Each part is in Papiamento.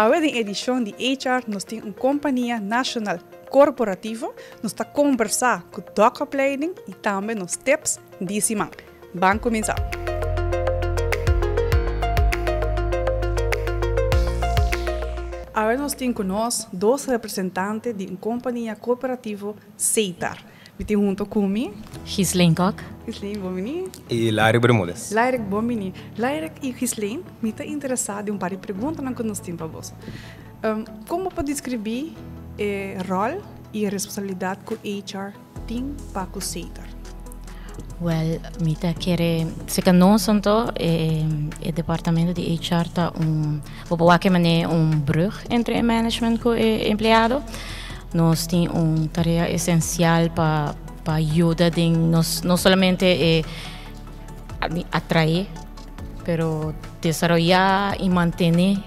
Awe den edishon di HR nos tin un kompania nashonal korporativo, nos ta kombersá ku Dokopleiding i tambe nos tips di siman. Ban kuminsá! Awe nos tin ku nos dos representante di un kompania korporativo Setar. Mi tin hunto ku mi. Ghislaine Kok. Ghislaine, bon bini. I Lyric Bermudez. Lyric, bon bini. Lyric i Ghislaine, mi ta interesá den un par di preguntanan ku nos tin pa bos. Kon bo por deskribí e ròl i e responsabilidat ku HR tin pa ku Setar? Wèl, mi ta kere, serka nos anto, e departamento di HR ta un, bo por wak e manera un brug entre e management ku e empleado. Nos tin un tarea esensial pa pa yuda den nos no solamente e atraé, pero desaroyá i mantené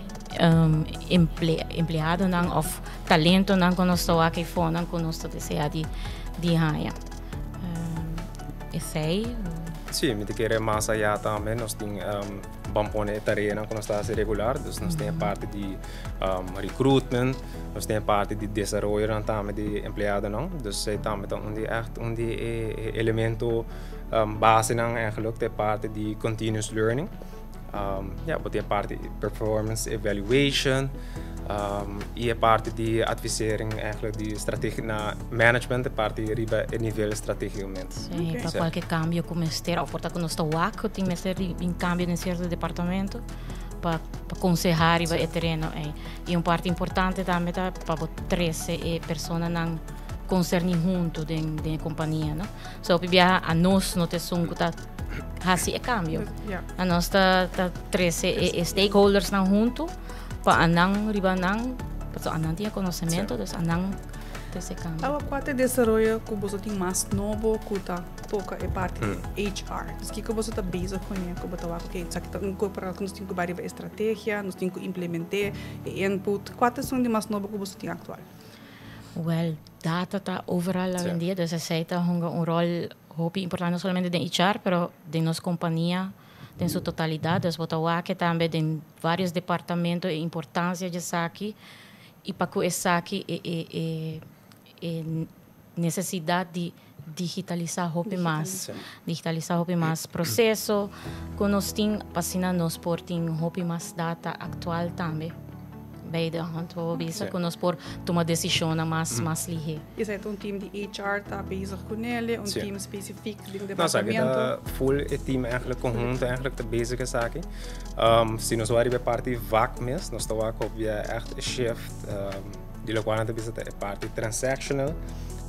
empleadonan òf talentonan ku nos ta wak eifonan ku nos ta deseá di di haña. Esei. Sí, mi ta kere mas ayá tambe nos tin ban pone e tareanan ku nos ta hasi regular, dus nos tin e parti di recruitment, nos tin e parti di desaroyonan tambe di empleadonan, dus esei tambe ta un di ègt un di e elemento basenan eigenlijk ta e parti di continuous learning. Ya, bo tin e parti di performance evaluation i e parti di advisering eigenlijk di strategie na management, e parti riba e nivel strategicamente. Sí, pa kualke kambio ku mester òf por ta ku nos ta wak ku tin mester di bin kambio den sierto departamento pa pa konsehá riba e tereno ei. I un parti importante tambe ta pa bo trese e personanan konserní huntu den den e kompania, no. So hopi biaha anos no ta esun ku ta hasi e kambio. Anos ta ta trese e stakeholdersnan huntu pa anan riba nan, pasobra anan tin e konosementu, dus anan trese e kambio. Awa kua ta e desaroyo ku boso tin mas nobo ku ta toka e parti di HR? Dus kiko boso ta bezig kuné ku bo ta wak, oke, esaki ta un korporashon ku nos tin ku bai riba e strategia, nos tin ku implement'é e input. Kua ta esun di mas nobo ku boso tin aktual? Wèl, data ta overal awendia, dus esei ta hunga un ròl hopi importante no solamente den HR pero den nos kompania den su totalidat. Dus bo ta wak tambe den varios departamento e importansia di esaki i pa ku esaki e e e e nesesidat di digitalisá hopi mas, digitalisá hopi mas proseso ku nos tin pa asina nos por tin hopi mas data aktual tambe bij de hand bo bisa ku nos por tuma desishonnan mas mas lihé. Esei ta un team di HR ta bezig ku nele, un team spesifik di un No, esaki ta full e team eigenlijk conhunto eigenlijk ta bezig ku esaki. Si nos wak riba e parti vak mes, nos ta wak ku bia echt e shift di lokual nan ta bisa ta e parti transactional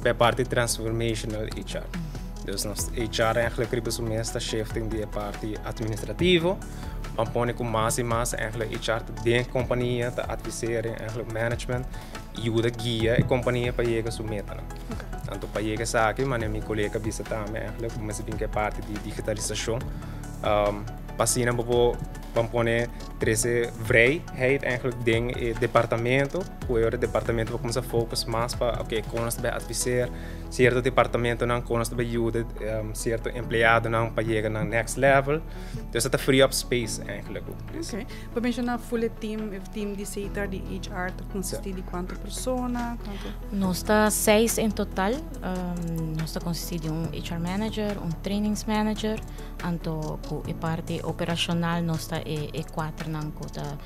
pa e parti transformational HR. Dus nos HR eigenlijk riba su mes ta shifting di e parti administrativo ban pone ku mas i mas eigenlijk HR ta den e kompania ta adviseren eigenlijk management yuda guia e kompania pa yega su metanan. Anto pa yega esaki manera mi kolega a bisa tambe eigenlijk bo mester bin ku e parti di digitalisashon pa asina bo por ban pone trese vrijheid eigenlijk den e departamento ku e ora e departamento por kuminsá focus mas pa oke kon nos ta bai adviseer sierto departamentonan kon nos ta bai yuda sierto empleadonan pa yega nan next level. Dus e ta free up space eigenlijk ook. Oké. Bo menshoná full e team, e team di Setar di HR ta konsistí di kuantu persona? Kuantu? Nos ta seis en total. Nos ta konsistí di un HR manager, un trainings manager, anto ku e parti operashonal nos ta e e kuaternan ku ta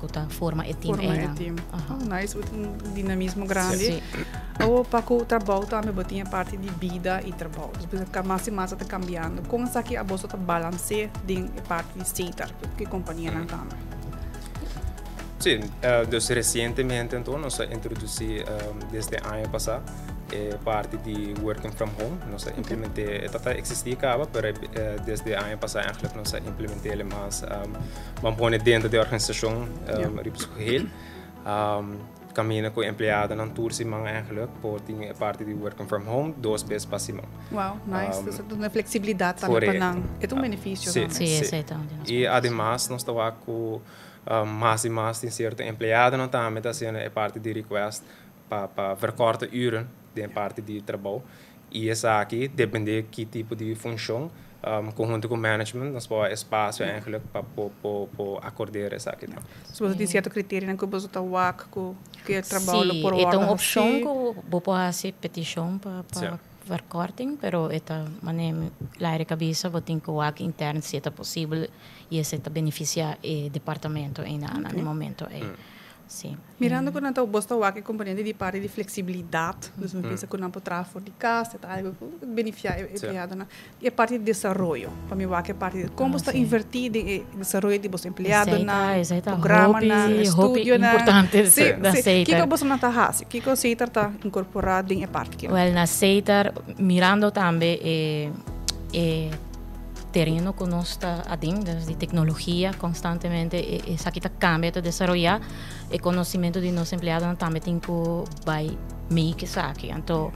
ku ta forma e team Forma e einan. team. Aha. Oh, nice. Bo tin un dinamismo grandi. Sí. Awor pa ku trabou tambe bo tin e parti di bida i trabou. Dus bo ta mas i mas a ta kambiando. Kon esaki aboso ta balans'é den e parti di Setar, ku e kompanianan tambe? Sí, dus resientemente anto nos a introdusí desde aña pasá e parti di working from home. Nos a implement'é, e tabata eksistí kaba, pero desde aña pasá eigenlijk nos a implement'é mas, ban pone dentro di e organisashon riba su geheel. Camina cu empleadonan tur siman eigenlijk por tin e parti di working from home dos bes pa siman. Wow, nice. Dus ta duna flexibilidad tambe pa nan. E ta un beneficio tambe. Sí, esey ta un di nos Y ademas nos ta wak cu mas y mas tin cierto empleadonan tambe ta haciendo e parti di request pa pa verkorte uren den e parti di trabou. Y esaki depende ki tipo di funcion. Conhunto cu management, nos por espacio eigenlijk pa por acordar esaki tambe. So, bo tin cierto criterio cu bo ta wak cu e trabou por Si, e un opcion cu bo por haci peticion pa verkorting, pero e ta manera Laire a bisa, bo tin cu wak interno si ta posibel y esey ta beneficia e departamento na momento ey. Si. Mirando cu nan ta bo ta wak e componente di parti di flexibilidad, dus mi pensa cu nan por traha for di cas, ta algo cu beneficia e empleadonan. E parti di desaroyo, pa mi wak e parti di con bo ta inverti den e desaroyo di bo empleadonan, programanan, estudionan. Importante. Si. Kico bo ta haci? Kico Setar ta incorpora den e parti aki? Well, na Setar, mirando tambe e tereno cu nos ta aden, di tecnologia constantemente, esaki ta cambia, ta desaroya, e conocimento di nos empleadonan tambe tin cu bay mee cu esaki. Anto,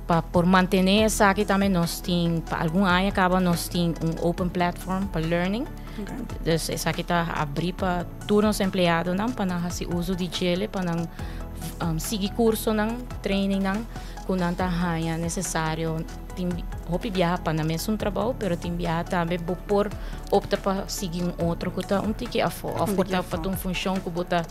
pa por mantene esaki tambe nos tin, pa algun aña caba nos tin un open platform pa learning. Dus esaki ta habri pa tur nos empleadonan pa nan haci uso di dje, pa nan sigui cursonan, trainingnan cu nan ta haya necesario. Tin hopi biaha pa nan mes un trabou, pero tin biaha tambe bo por opta pa sigui un otro cu ta un tiki afo, of por ta pa un funcion cu bo ta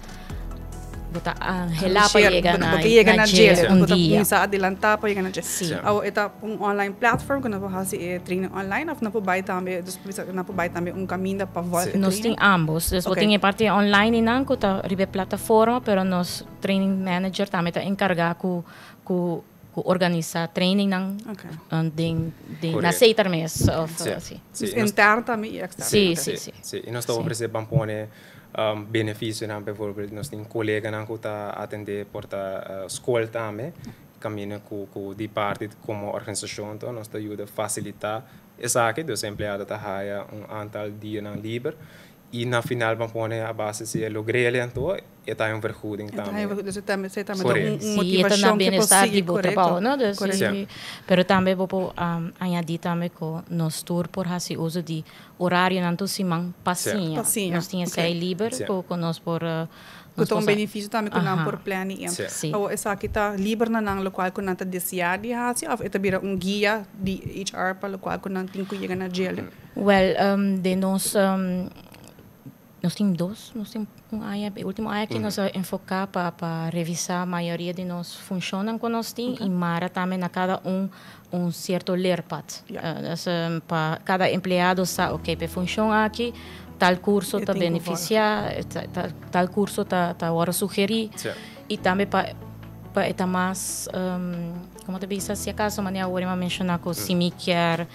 anhela pa yega na yega na dje un dia. Cuminsa adelanta pa yega na dje. Awo, e ta un online platform cu nan por haci e training online of nan por bay tambe, dus nan por bay tambe un caminda pa volg Nos tin ambos. Dus bo tin e parti online nan cu ta riba plataforma, pero nos training manager tambe ta encarga cu organisa training nan den na Setar mes of si. Interno tambe y externo. Si. Si, y nos ta ofrece pa pone beneficionan, bijvoorbeeld nos tin coleganan cu ta atende por ta scol tambe, caminda cu di parti como organisacion, nos ta yuda facilita esaki, dus empleado ta haya un aantal dianan liber y na final ban pone a base si e logr'e anto e ta un vergoeding tambe. Dus tambe esey tambe un motivacion cu bienestar di bo trabou, no? Dus, pero tambe bo por añadi tambe cu nos tur por haci uso di horarionan tur siman pa siña. Nos tin esey liber cu nos por Cu ta un beneficio tambe cu nan por planning. Awo, esaki ta liber na nan locual cu nan ta desea di haci of e ta bira un guia di HR pa locual cu nan tin cu yega na dje? Well, de nos tin dos, nos tin un aña, e ultimo aña cu nos a enfoca pa revisa mayoria di nos funcionnan cu nos tin y mara tambe na cada un un cierto leerpad. Dus, pa cada empleado sa, ok, pa funcion aki, tal curso ta beneficia, tal curso ta awor sugeri. Y tambe pa ta mas, con ta bisa, si acaso manera awor mi menciona cu si mi kier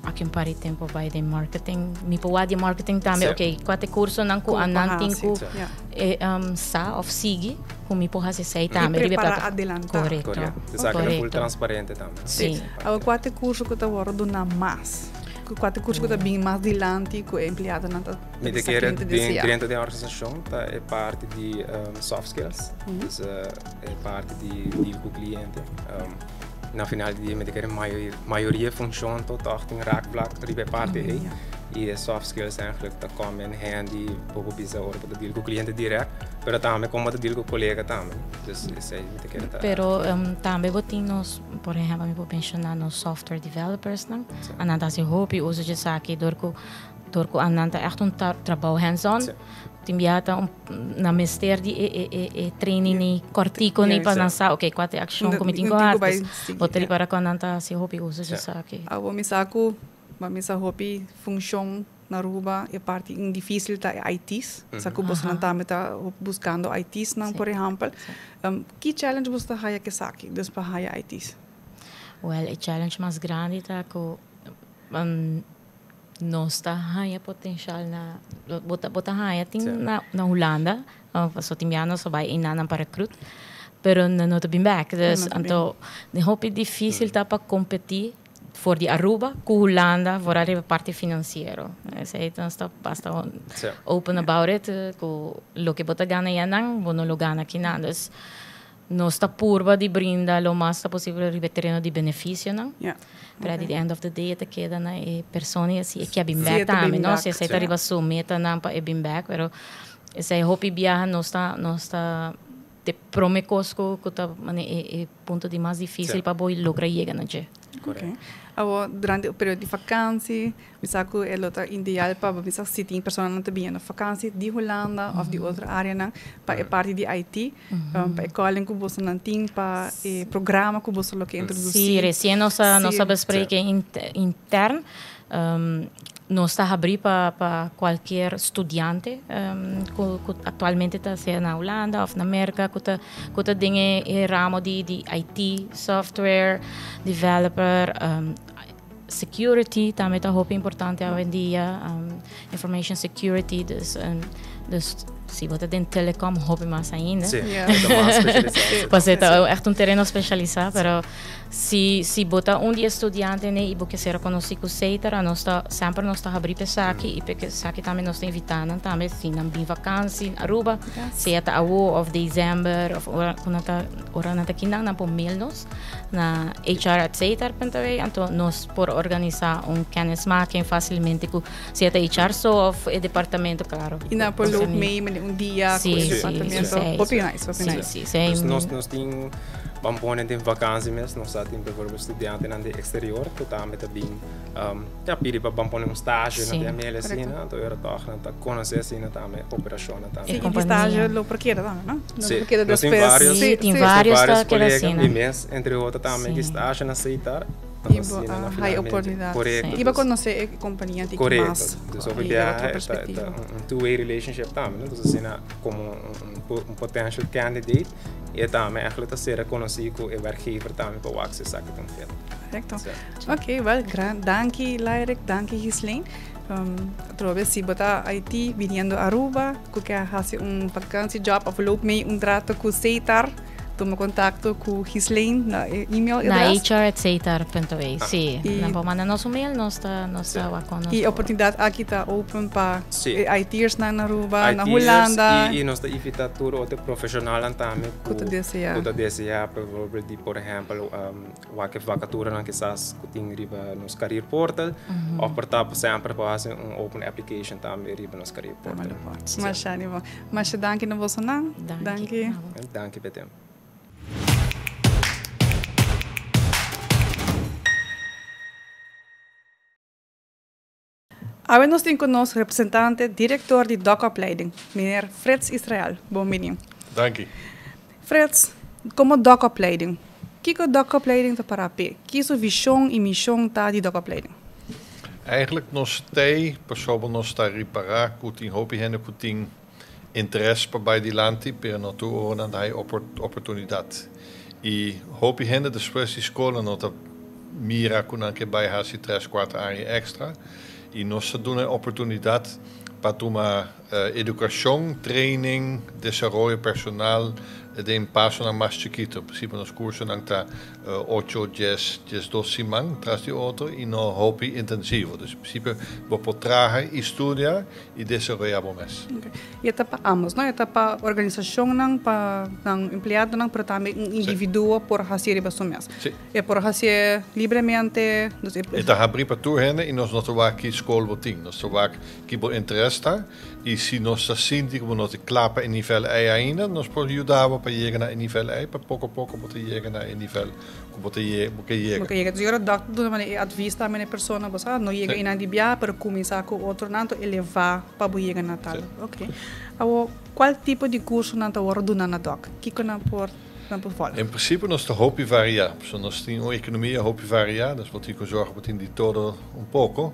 aki un par di tempo bay den marketing, mi por di marketing tambe, ok, cua cursonan cu nan tin cu sa of sigui, cu mi por haci esey tambe. Y prepara adelanta. Corecto. Esaki ta full transparente tambe. Si. Awo, cua curso cu ta wordo duna mas? Cua curso cu ta bin mas dilanti cu empleadonan ta Mi ta kere dentro di organisacion ta e parti di soft skills, dus e parti di deal cu cliente. Na final di dia mi ta kere mayoria funcion toch tin raakvlak riba e parti ey. Y e soft skills eigenlijk ta come in handy poco bisa ora pa deal cu cliente direct, pero tambe con ta deal cu colega tambe. Dus esey mi ta kere ta. Pero tambe bo tin nos, por ehempel, mi por menciona nos software developers nan. Nan ta haci hopi uso di esaki door cu nan ta echt un trabou hands-on. Tin biaha ta na mester di e training ni cortico ni pa nan sa, ok, cua ta e accion cu mi tin cu haci. Bo ta ripara cu nan ta haci hopi uso di esaki. Awo mi sa cu mi sa hopi funcion na Aruba e parti dificil ta e IT's. Sa cu boso nan tambe ta buscando IT's nan, por ehempel. Ki challenge boso ta haya cu esaki, dus pa haya IT's? Well, e challenge mas grandi ta cu nos ta haya potencial na bo ta haya tin na Hulanda, so tin biaha nos a bay einan pa recruit, pero nan no ta bin back. Dus anto hopi dificil ta pa competi for di Aruba cu Hulanda vooral riba parti financiero. Esey nos ta basta open about it, cu loke bo ta gana einan, bo no lo gana akinan. Dus nos ta purba di brinda lo mas posibel riba tereno di beneficionan. Pero at the end of the day ta keda na e persona si e kier bin back tambe, no? Si esey ta riba su metanan pa e bin back, pero esey hopi biaha nos ta te prome cos cu ta e punto di mas dificil pa bo logra yega na dje. Correcto. Okay. Awo, durante e periodo di vakantie, mi sa cu e lo ta ideal pa bo bisa si tin personanan ta bini na vakantie di Hulanda of di otro areanan pa e parti di IT, pa e calling cu bosonan tin, pa e programa cu boso lo ke introduci. Si, recien nos a nos a bespreken intern. Nos ta habrí pa pa cualkier studiante cu cu actualmente ta sea na Hulanda of na Merca cu ta cu ta den e e ramo di di IT, software developer, security tambe ta hopi importante awendia, information security, dus dus si bo ta den telecom hopi mas ainda. Sí, ta mas specialisá. Pasobra ta echt un tereno specialisá, pero Si si bo ta un di e studiantenan i bo ke ser konosí ku Seitara, nos ta semper nos ta habrí pa esaki i pa esaki tambe nos ta invitá nan tambe si nan bin vakansi na Aruba, sea ta awo òf desèmber òf ora ku nan ta ora nan ta kinan nan por mail nos na hr at seitara punto awe anto nos por organisá un kennismaking fásilmente ku sea ta hr so òf e departamento klaro. I nan por loop mee mene un dia ku e departamento. Hopi nice, hopi nice. Si, si, si. Nos nos tin. Ban pone den vakantie mes, nos sa tin bijvoorbeeld studiantenan di exterior ku tambe ta bin ya pidi pa ban pone un stage na TML asina, anto ora tòg nan ta konosé asina tambe operashonnan tambe. Sí, i di stage lo por keda tambe, no? Sí, Lo por keda nos tin despues. varios, Sí, tin nos tin varios ta varios keda kolega asina. mi mes, entre otro tambe ki stage na Setar, I anto bo asina a na haya finalmente, oportunidat. korekto, I bo dus konosé e kompania tiki korekto, mas dus hopi i biaha otro e ta e ta perspektiva. un two-way relationship tambe, no? Dus asina komo un potential candidate E tambe eigenlijk ta ser reconoci cu e werkgever tambe pa wak si esaki ta un fit. Correcto. Ok, wel, gran danki Lyric, danki Ghislaine. Atrobe si bo ta IT biniendo Aruba cu ke haci un vakantiejob of loop mee un rato cu Setar, tuma contacto cu Ghislaine na e email Na adres. hr@setar.we, si. I Nan por manda nos un mail, nos ta nos ta wak con nos I por. oportunidad aki ta open pa Sí. e IT'ersnan na Aruba, na IT'ers Hulanda. i nos ta invita tur otro profesionalnan tambe Ku ta desea. ku ta desea bijvoorbeeld di por ehempel wak e vakaturanan kisas ku tin riba nos career portal of por ta semper por hasi un open application tambe riba nos career portal. Sí. Masha animo. Masha danki na bosonan. Danki. Danki. Danki pa e tempo. Awe nos tin ku nos representante direktor di Dokopleiding, meneer Frits Israel. Bon bini. Danki. Frits, komo Dokopleiding, kiko Dokopleiding ta para p'e? Ki su vishon i mishon ta di Dokopleiding? Eigenlijk nos tei pasobra nos ta ripará ku tin hopi hende ku tin interes pa bai dilanti, pero no tur ora nan ta haya oportunidat. I hopi hende despues di skola no ta mira ku nan ke bai hasi tres, kuater aña èkstra. I nos ta duna e oportunidat pa tuma edukashon, training, desaroyo personal den pasonan mas chikitu. En prinsipio nos kursonan ta ocho, dies, diesdos siman tras di otro i no hopi intensivo. Dus en prinsipio bo por traha i studia i desaroyá bo mes. Okay. I e ta pa ambos, no? E ta pa organisacionnan, pa nan empleadonan, pero tambe un individuo por hacié riba su mes. Sí. E por hacié libremente. Dus e. E ta habrí pa tur hende i nos no ta wak ki skol bo tin. Nos ta wak ki bo interes ta i si nos ta sinti ku bo no ta kla pa e nivel ei ainda, nos por yuda bo pa yega na e nivel ei, pa poko poko bo ta yega na e nivel ku bo ta bo ke yega. Bo ke yega. Dus ora dòkter duna manera e advis tambe na e persona, bo sa, no yega einan di bia, pero kuminsá ku otronan to elevá pa bo yega na tal. Oké. Awor, kual tipo di kursonan ta wòrdu duna na dòk? Kiko nan por nan por vòlg? En prinsipio nos ta hopi variá. Pasobra nos tin un ekonomia hopi variá, dus bo tin ku zorga bo tin di todo un poko.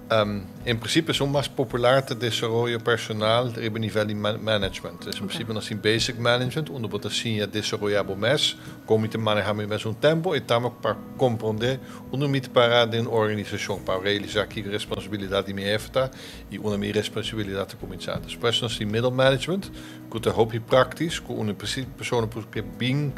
En prinsipio esun mas popular ta desaroyo personal riba nivel di management. Dus en prinsipio nos tin basic management unda bo ta siña desaroyá bo mes, kon mi ta manehá mi mes un tempu i tambe pa komprondé unda mi ta pará den un organisashon, pa realisá kiko responsabilidat di mi hefe ta i unda mi responsabilidat ta kuminsá. Despues nos tin middle management ku ta hopi praktis, ku unda persona por ke bin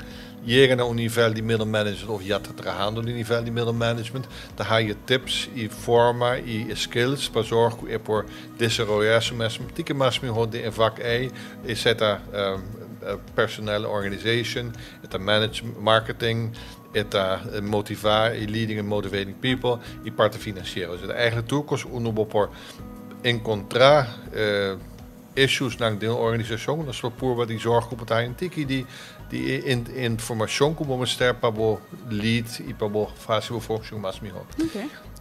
Yega na un nivel di middle management of ya ta trahando na nivel di middle management, ta haya tips y forma y skills pa zorg cu e por desaroya su mes un tiki mas miho den e vak ey, esey ta personnel organization, e ta manage marketing, e ta motiva y leading and motivating people y parti financiero. Dus e ta eigenlijk tur cos unu bo por encontra. issues nan den organisashon, nos por purba di zorg ku bo ta haña un tiki di di e informashon ku bo mester pa bo lead i pa bo hasi bo funshon mas mihó.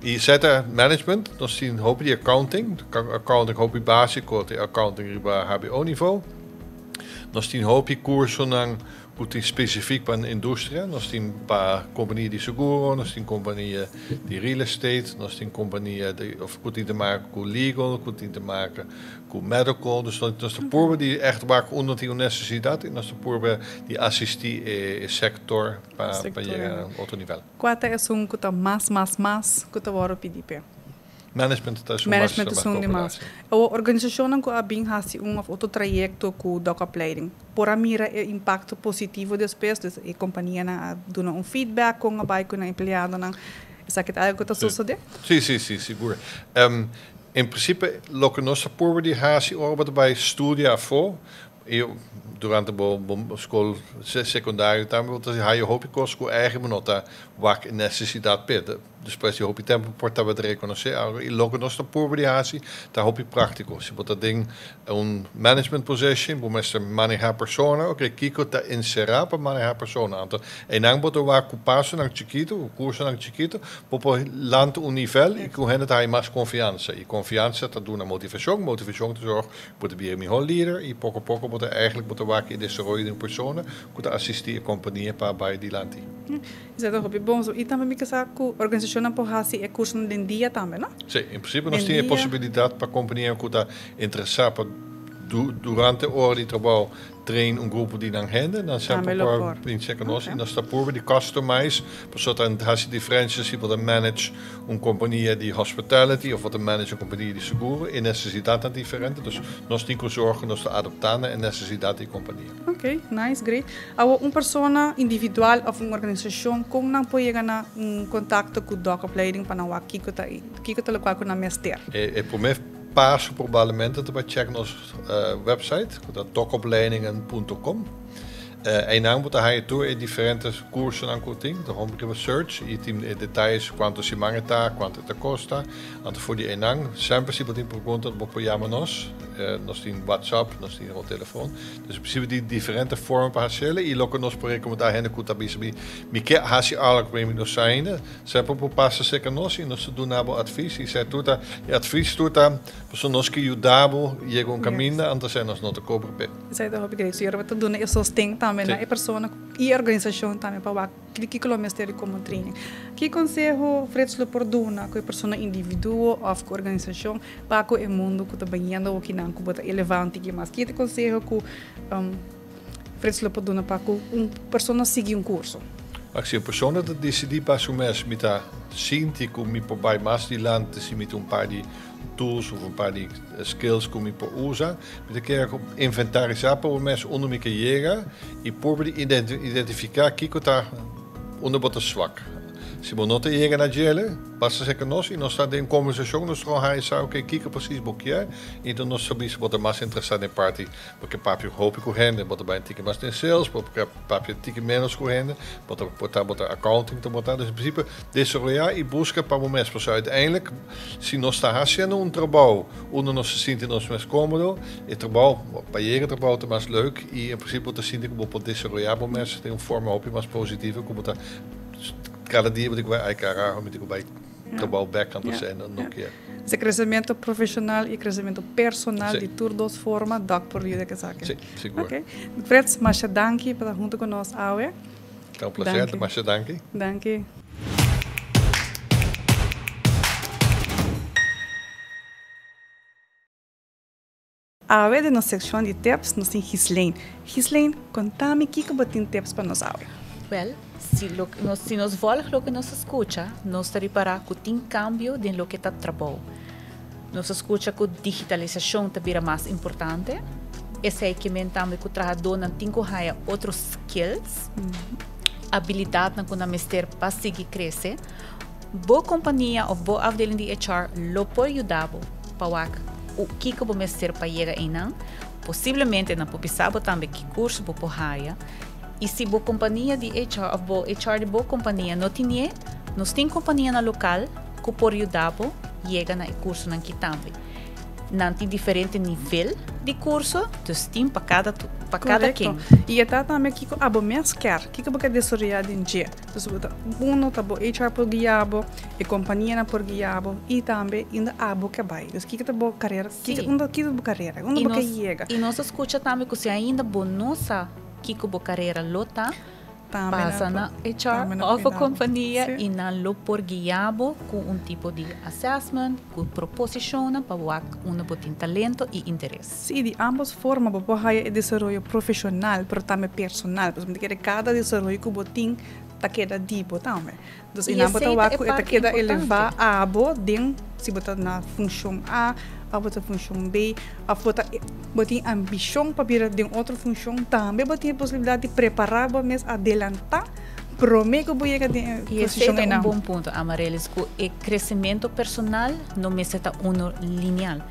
I esei ta management, nos tin hopi di accounting, accounting hopi básiko te accounting riba hbo nivo. Nos tin hopi kursonan Ku tin spesifik pa industria. Nos tin pa kompania di seguro, nos tin kompania di real estate, nos tin kompania di of ku tin te maken ku legal, ku tin te maken ku medical. Dus nos ta purba di ègt wak unda tin un nesesidat i nos ta purba di asistí e sektor pa pa yega na un otro nivel. Kua ta esun ku ta mas mas mas ku ta wòrdu pidi p'e? Management ta esun mas Management esun di mas. Awor, organisashonnan ku a bin hasi un òf otro trayekto ku Dokopleiding por a mira e impakto positivo despues? Dus e kompanianan a duna un feedback kon a bai ku nan empleadonan. Esaki ta algu ku ta sosodé? Sí, sí, sí, sigur. En prinsipe loke nos ta purba di hasi ora bo ta bai studia afó, I durante bo skol sekundario tambe bo ta haya hopi kos ku eigen bo no ta wak e nesesidat p'e. Despues di hopi tempu por tabata rekonosé algu i loke nos ta purba di hasi ta hopi práktiko. Si bo ta den un management position bo mester manehá persona, oke kiko ta enserá pa manehá persona? Anto einan bo ta wak ku pasonan chikitu, ku kursonan chikitu bo por lanta un nivel i ku hende ta haya mas konfiansa i konfiansa ta duna motivashon, motivashon ta zorg Bo ta bira e mihó lider i poko poko bo ta eigenlijk bo ta wak e desaroyo di un persona ku ta asistí e kompania pa bai dilanti. Esei ta hopi bon. I tambe mi ke sa ku organisashonnan por hasi e kursonan den dia tambe, no? Sí, en prinsipio nos tin e posibilidat pa kompania ku ta interesá pa durante ora di trabou train un grupo di nan hende, nan semper por bin serka nos i nos ta purba di customize pasobra ta hasi diferensia si bo ta manage un kompania di hospitality of bo ta manage un kompania di seguro, e nesesidatnan diferente, dus nos tin ku zorg ku nos ta adaptá na e nesesidat di e kompania. Ok, nice, great. Awor un persona individual of un organisashon kon nan por yega na un kontakto ku Dokopleiding pa nan wak kiko ta kiko ta lokual ku nan mester? E promé paso probablemente ta pa check nos website ku ta dokopleidingen punto com. Einan bo ta haña tur e diferente kursonan ku tin. Ta hombre riba search i tin e detayes kuantu siman e ta, kuantu e ta kosta. Anto for di einan semper si bo tin pregunta bo por yama nos. Nos tin WhatsApp, nos tin e telefon. Dus in principe tin diferente forma pa hasiel i loke nos por rekomendá hende ku ta bisa mi mi ke hasi algu pero mi no sa ainda, semper por pasa serka nos i nos ta duna bo advis i esei tur ta e advis tur ta pasobra nos ke yuda bo yega un kaminda anto esei nos no ta kobra p'e. Esei ta hopi great. So bo ta duna e sosten tambe na e persona i e organisashon tambe pa wak kiko lo mester di komo training. Ki konseho Frits lo por duna ku e persona individuo òf ku organisashon pa ku e mundu ku ta bayendo awokinan ku bo ta elevá un tiki mas? Ki ta e konseho ku Frits lo por duna pa ku un persona sigui un kurso? Wak, si un persona ta disidí pa su mes, mi ta sinti ku mi por bai mas dilanti si mi tin un par di tools of un par di skills ku mi por usa. Mi ta kere ku inventarisá pa bo mes unda mi ke yega i purba di identifiká kiko ta unda bo ta swak. Si bo no ta yega na djele, basta serka nos i nos ta den kombersashon, nos ta haña sa oke kiko presis bo kier i enton nos ta bisa bo ta mas interesá den parti bo ke papia hopi ku hende, bo ta bai un tiki mas den sales, bo ke papia un tiki ménos ku hende, bo ta por ta bo ta accounting ta bo ta. Dus in prinsipe desaroyá i buska pa bo mes pasobra uiteindelijk si nos ta hasiendo un trabou unda nos ta sinti nos mes kómodo, e trabou, pa yega e trabou ta mas leuk i in prinsipe bo ta sinti ku bo por desaroyá bo mes den un forma hopi mas positivo ku bo ta kada dia bo tin ku bai, ay karaho mi tin ku bai trabou bèk anto esei no kier. Esei kresementu profeshonal i kresementu personal di tur dos forma dòk por yuda ku esaki. Sí, sigur. Ok. Frits, masha danki pa ta huntu ku nos awe. Ta un plaser, masha danki. Danki. Awe den nos sekshon di tips nos tin Ghislaine. Ghislaine, konta mi kiko bo tin tips pa nos awe? Wèl, si loke nos si nos vòlg loke nos ta skucha, nos ta ripará ku tin kambio den loke ta trabou. Nos ta skucha ku digitalisashon ta bira mas importante. Esei ke men tambe ku trahadónan tin ku haña otro skills, abilidatnan ku nan mester pa sigui krese. Bo kompania òf bo afdeling di HR lo por yuda bo pa wak kiko bo mester pa yega einan. Posiblemente nan por bisa bo tambe ki kurso bo por haya. I si bo kompania di HR òf bo HR di bo kompania no tinié, nos tin kompanianan lokal ku por yuda bo yega na e kursonan ki tambe. Nan tin diferente nivel di curso, dus tin pa cada pa cada Correcto. ken. Y e ta tambe kiko abo mes kier, kiko bo kier desaroya den dje. Dus bo ta uno ta bo HR por guia bo, e companianan por guia bo y tambe inda abo ke bay. Dus kiko ta bo carera, kiko unda kiko ta bo carera, unda Y bo ke nos yega. y nos a scucha tambe cu si ainda bo no sa kiko bo carera lo ta, Tambe Pasa nan na por HR tambe nan of por guia bo. compania Sí. y nan lo por guia bo cu un tipo di assessment, cu proposicionnan pa wak unda bo tin talento y interes. Sí, di ambos forma bo por haya e desaroyo profesional, pero tambe personal. Pasobra mi ta kere cada desaroyo cu bo tin ta keda di bo tambe. Dus Y e nan bo ta esey ta wak e cu e ta parti keda importante. eleva abo den si bo ta na funcion A of bo ta funcion B of bo ta bo tin ambicion pa bira den otro funcion tambe bo tin e posibilidad di prepara bo mes adelanta prome cu bo yega den e Y esey posicion ta un eynan. bon punto, Amarelys, cu e crecemento personal no mester ta uno lineal.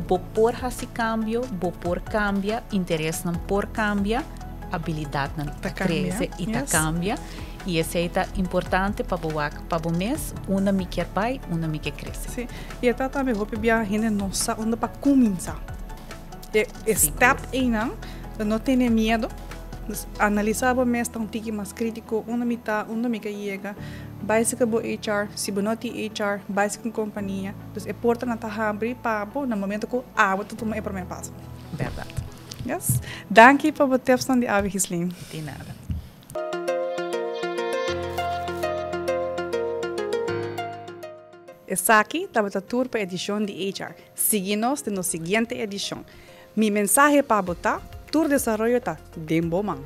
Bo por haci cambio, bo por cambia, interesnan por cambia, abilidadnan Ta ta cambia, crece y ta yes. cambia. Y esey ta importante pa bo wak pa bo mes, unda mi kier bay, unda mi kier crece. Sí, y e ta tambe hopi bia hende no sa unda pa cuminsa. E e step eynan, no tene miedo, dus analisa bo mes, ta un tiki mas critico, unda mi ta, unda mi ke yega, bay cerca bo HR, si bo no tin HR, bay cerca un compania. Dus e portanan ta habri pa bo na momento cu abo ta tuma e prome paso. Berdad. Yes. Danki pa bo tipsnan di awe, Gislin. Di nada. Esaki tabata tur pa edishon di HR. Sigui nos den nos siguiente edishon. Mi mensahe pa bo ta, tur desaroyo ta den bo man.